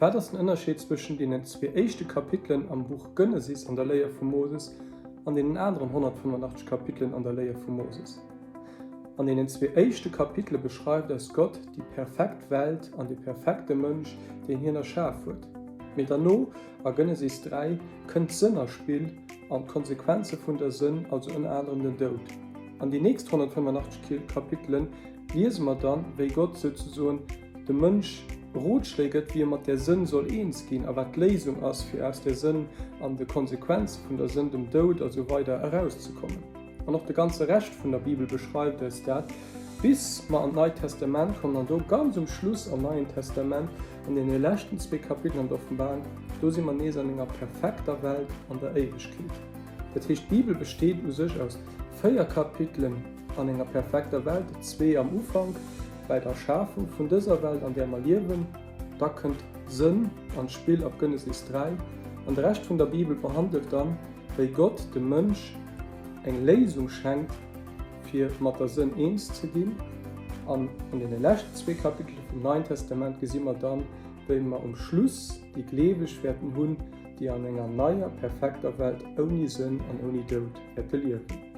Wat ass den Ënnerscheed zwëschen deenen zwee éischte Kapitelen am Buch Genesis an der Léier vum Moses an deenen aneren 185 Kapitelen an der Léier vum Moses? An deenen zwee éischte Kapitele beschreift eis Gott déi perfekt Welt an de perfekte Mënsch, deen hien erschaf huet. Mee derno, a Genesis 3, kënnt d'Sënn a Spill an d'Konsequenze vun der Sënn, also ënner anerem den Doud. An déi nächst 185 Kapitelen liese mer dann, wéi Gott souzesoen dem Mënsch Rotschléi gëtt, wéi e mat där Sënn soll eens ginn a wat d'Léisung ass, fir aus där Sënn an de Konsequenze vun der Sënn, dem Doud a sou weider erauszekommen. An och de ganze Rescht vun der Bibel beschreift eis dat, bis mer an d'Neit Testament kommen an do ganz um Schluss am Neien Testament, an deene leschten zwee Kapitelen an der Offenbarung, do si mer nees an enger perfekter Welt an der Éiwegkeet. Dat heescht, d'Bibel besteet u sech aus 4 Kapitelen an enger perfekter Welt, zwee am Ufank, Bäi der Erschafung vun dëser Welt, an där mer liewen, da kënnt d'Sënn an d'Spill ab Genesis 3, an de Rescht vun der Bibel behandelt dann, wéi Gott dem Mënsch eng Léisung schenkt, fir mat der Sënn eens ze ginn. An an deene leschten zwee Kapitele vum Neien Testament gesi mer dann, wéi mer um Schluss déi Gleeweg wäerten hunn, déi an enger neier, perfekter Welt ouni Sënn an ouni Doud wäerte liewen.